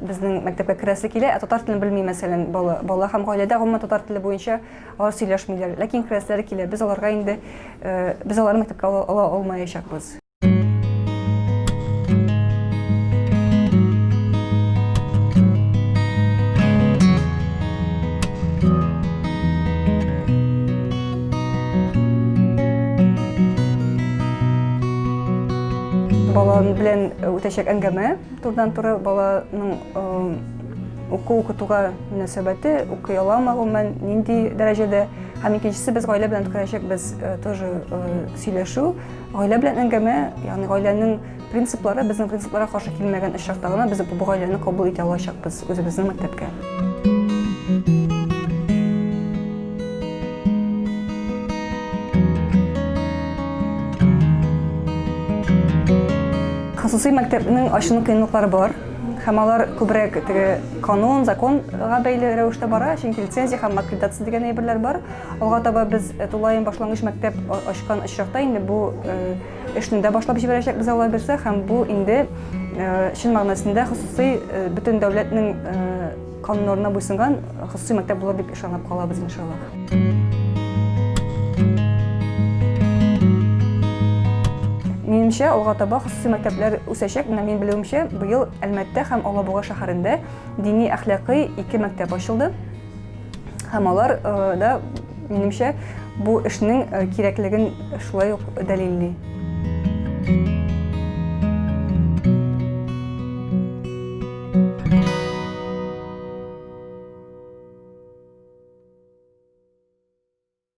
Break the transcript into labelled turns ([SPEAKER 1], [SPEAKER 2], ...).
[SPEAKER 1] Безнең мәктәпкә керәсе килә, ә татар телен белми, мәсәлән, бала. Бала һәм гаиләдә гомумән татар теле буенча алар сөйләшмиләр. Ләкин керәселәре килә. Без аларга инде, без аларны мәктәпкә ала алмаячакбыз. Бала белән үтәчәк әңгәмә турыдан-туры баланың уку-укытуга мөнәсәбәте, укый аламы гомумән, нинди дәрәҗәдә. Һәм икенчесе, без гаилә белән үткәрәчәкбез тоже сөйләшү, гаилә белән әңгәмә, ягъни гаиләнең принциплары безнең принципларга каршы килмәгән очракта гына без бу гаиләне кабул итә алачакбыз үзебезнең мәктәпкә. Хосусый мәктәпнең ачуның кыенлыклары бар. Һәм алар күбрәк теге канун, законга бәйле рәвештә бара, чөнки лицензия һәм аккредитация дигән әйберләр бар. Алга таба без тулаем башлангыч мәктәп ачкан очракта инде бу эшне дә башлап җибәрәчәкбез, Алла бирсә, һәм бу инде чын мәгънәсендә хосусый бөтен дәүләтнең кануннарына буйсынган хосусый мәктәп булыр дип ышанып калабыз, иншаллаһ. Минемчә, алга таба хосусый мәктәпләр үсәчәк. Менә мин белүемчә, быел Әлмәттә һәм Алабуга шәһәрендә дини әхлакый ике мәктәп ачылды. Һәм алар да, минемчә, бу эшнең кирәклеген шулай ук дәлилли.